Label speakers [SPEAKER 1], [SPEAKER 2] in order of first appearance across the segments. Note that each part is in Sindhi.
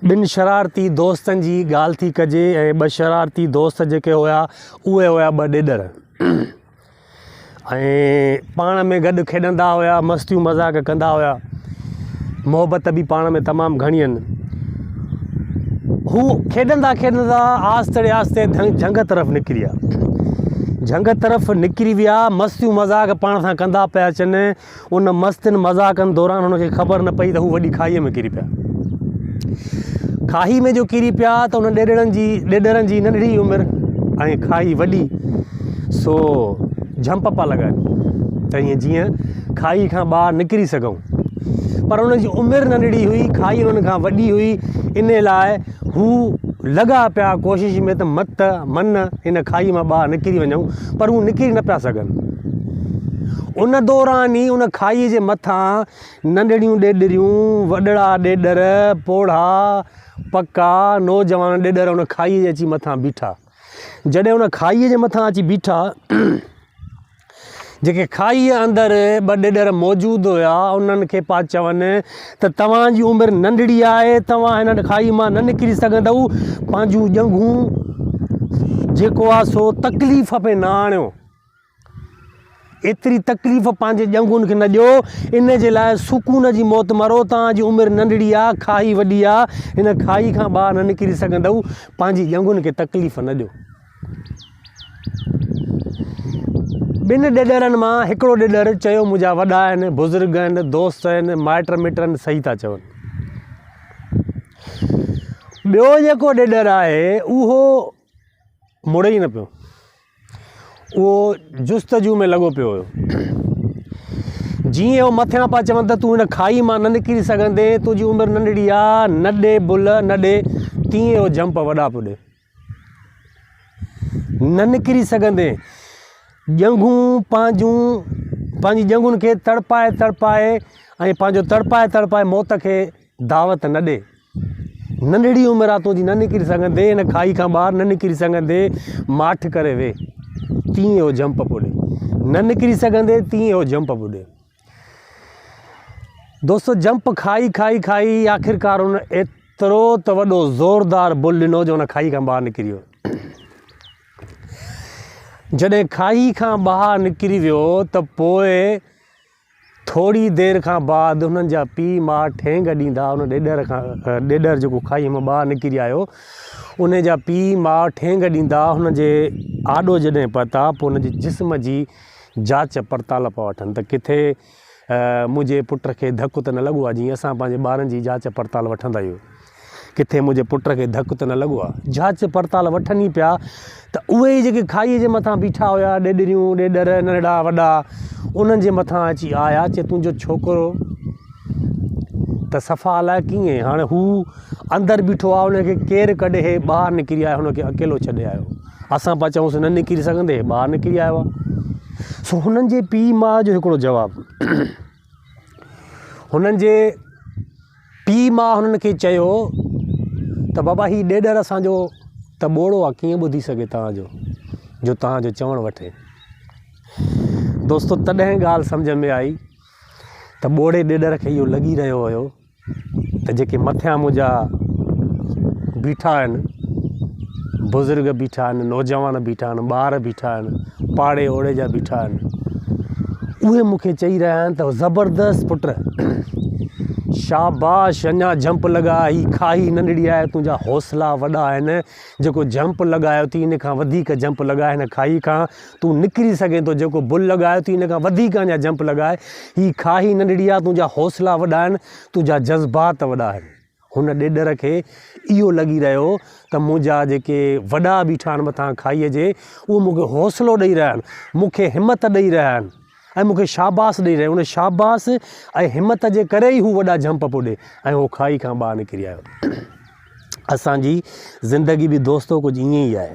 [SPEAKER 1] ٻن شرارتي دوستن جي ڳالهه ٿي ڪجي ۽ ٻه شرارتي دوست جيڪي هيا اهي هيا ٻه ڏيڏر ۽ پاڻ ۾ گڏ کيڏندا هيا مستيون مذاق ڪندا هيا محبت به پاڻ ۾ تمام گهڻي هن هو کيڏندا کيڏندا آهستي آهستي جهنگ طرف نڪري ويا جهنگ طرف نڪري ويا مستيون مذاق پاڻ سان ڪندا پيا اچن ان مستين مذاقن دوران هن کي خبر نه پئي ته هو وڏي کاهيء ۾ ڪري پيا. کاهي ۾ جو ڪري پيا ته انهن ڏيڏرن جي ڏيڏرن جي ننڍڙي عمر ۽ کاهي وڏي سو جهمپ پيا لڳائن ته ائين جيئن کاهي کان ٻاهر نڪري سگهون. پر انهن جي عمر ننڍڙي هئي کاهي انهن کان وڏي هئي ان لاء هو لڳا پيا ڪوشش ۾ ته مت من ان کاهي مان ٻاهر نڪري وڃون پر هو نڪري نه پيا سگهن. ان دوران ئي ان کاهيء جي مٿان ننڍڙيون ڏيڏريون، وڏڙا ڏيڏر، پوڙها، پڪا، نوجوان ڏيڏر ان کاهيء جي اچي مٿان بيٺا. جڏهن ان کاهيء جي مٿان اچي بيٺا، جيڪي کاهيء اندر ٻه ڏيڏر موجود هيا، انهن کي پيا چون ته توهان جي عمر ننڍڙي آهي، توهان هن کاهيء مان نه نڪري سگهندؤ، پنهنجون ڄنگهون جيڪو آهي سو تڪليف ۾ نه آڻيو. ايتري تڪليف پنهنجي ڄنگهن کي نه ڏيو، ان جي لاء سڪون جي موت مرو، توهان جي عمر ننڍڙي آ، کاهي وڏي آ، هن کاهي کان ٻاهر نه نڪري سگهندؤ، پنهنجي ڄنگهن کي تڪليف نه ڏيو. ٻن ڏيڏرن مان هڪڙو ڏيڏر چيو منهنجا وڏا آهن، بزرگ آهن، دوست آهن، مائٽ مٽ آهن، صحيح ٿا چون. ٻيو جيڪو ڏيڏر آهي اهو مڙي ئي نه پيو. اهو جستجو ۾ لڳو پيو هيو. جيئن هو مٿيان پيا چون ته تون هن کاهي مان نه نڪري سگهندين، تنهنجي عمر ننڍڙي آ، نه ڏي بل، نه ڏي، تيئن هو جمپ وڏا پيو ڏي. نه نڪري سگهندين، ڄنگهون پنهنجون پنهنجي ڄنگهن کي تڙپائي تڙپائي ۽ پنهنجو تڙپائي تڙپائي موت کي دعوت نه ڏي. ننڍڙي عمر آ تنهنجي نه نڪري سگهندي هن کاهي کان ٻاهر نه نڪري سگهندي ماٺ ڪري ويهه تيئن اهو جمپ پيو ڏي نه نڪري سگهندي تيئن اهو جمپ پيو ڏي دوستو جمپ کائي کائي کائي آخرڪار ان ايترو ته وڏو زوردار بل ڏنو جو ان کاهي کان ٻاهر نڪري ويو جڏهن کاهي کان ٻاهر نڪري ويو ته پوء ٿوري دير کان بعد هنن جا پيء ماء ٺينگ ڏيندا ان ڏيڏر کان ڏيڏر جيڪو کاهيء مان ٻاهر نڪري آيو ان جا پيء ماء ٺينگ ڏيندا هن جي آڏو جڏهن پهتا پوء هن جي جسم جي جاچ پڙتال پيا وٺن ته ڪٿي منهنجي پٽ کي ڌڪ ته نه لڳو آهي جيئن اسان پنهنجي ٻارن جي جاچ پڙتال وٺندا آهيون. ڪٿي منهنجي پٽ کي ڌڪ ته نه لڳو آ. جاچ پڙتال وٺن ئي پيا ته اهي ئي جيڪي کاهيء جي مٿان بيٺا هيا، ڏيڏريون، ڏيڏر، ننڍڙا وڏا، انهن جي مٿان اچي آيا، چي تنهنجو ڇوڪرو ته صفا الائي ڪيئن هاڻي هو اندر بيٺو آ، ان کي ڪير ڪڍي، هي ٻاهر نڪري آيو، هن کي اڪيلو ڇڏي آيو. اسان پيا چئونس نه نڪري سگهندي، هي ٻاهر نڪري آيو آ. سو هنن جي پيء ماء جو هڪڙو جواب. هنن جي پيء ماء هنن کي چيو ته بابا هي ڏيڏر اسان جو ته ٻوڙو آ ڪيئن ٻڌي سگهي توهان جو جو توهان جو چوڻ وٺي. دوستو تڏهن ڳالهه سمجهه ۾ آئي ته ٻوڙي ڏيڏر کي اهو لڳي رهيو هيو ته جيڪي مٿيان منهنجا بيٺا آهن بزرگ بيٺا آهن نوجوان بيٺا آهن ٻار بيٺا آهن پاڙي اوڙي جا بيٺا آهن اهي مون کي چئي رهيا آهن ته زبردست پٽ شاباش اڃا جمپ لڳا هي کاهي ننڍڙي آهي تنهنجا حوصلا وڏا آهن جيڪو جمپ لڳايو اٿئي ان کان وڌيڪ جمپ لڳاء هن کاهي کان تون نڪري سگهين ٿو جيڪو بل لڳايو اٿئي ان کان وڌيڪ اڃا جمپ لڳاء هي کاهي ننڍڙي آهي تنهنجا حوصلا وڏا آهن تنهنجا جذبات وڏا آهن هن ڏيڏر کي اهو لڳي رهيو ته منهنجا جيڪي وڏا بيٺا آهن مٿان کاهيء جي، اهي مون کي حوصلو ڏئي رهيا آهن، مون کي همت ڏئي رهيا آهن ۽ مون کي شاباس ڏئي رهيا آهن. ان شاباس ۽ همت جي ڪري ئي هو وڏا جهمپ پيو ڏئي ۽ هو کاهي کان ٻاهر نڪري آيو. اسان جي زندگي به دوستو ڪجهه ائين ئي آهي.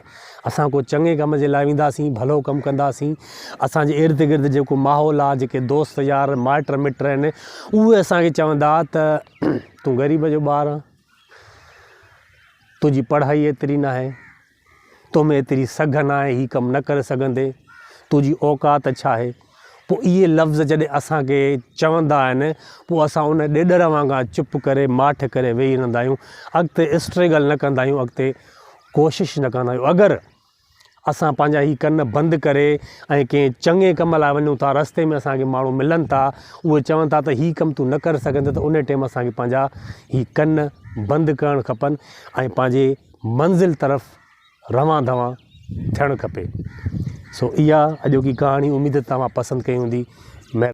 [SPEAKER 1] اسان ڪو چڱي ڪم جي لاء وينداسين، ڀلو ڪم ڪنداسين، اسان جي ارد گرد جيڪو ماحول آهي، جيڪي دوست يار، مائٽ مٽ آهن، اهي اسان کي چوندا ته تون غريب جو ٻار آن، تنهنجي پڙهائي ايتري ناهي، تو ۾ ايتري سگهه ناهي، هي ڪم نه ڪري سگهندين، تنهنجي اوقات ڇا آهي؟ پوء اهي لفظ جڏهن اسان کي چوندا آهن پوء اسان ان ڏيڏر وانگان چپ ڪري ماٺ ڪري ويهي رهندا آهيون اڳتي اسٽرگل نه ڪندا آهيون اڳتي ڪوشش نه ڪندا آهيون اگر اسان پنهنجا هي ڪن بند ڪري ۽ ڪنهن چڱي ڪم لاء وڃون ٿا رستي ۾ اسان کي ماڻهو ملن ٿا اهي چون ٿا ته هي ڪم تون نه ڪري سگهندين ته ان ٽيم اسان کي پنهنجا هي ڪن بند ڪرڻ کپن ۽ پنهنجي منزل طرف روان دوان ٿيڻ کپي. سو اها اڄوڪي ڪهاڻي اميد ته توهان پسند ڪئي هوندي.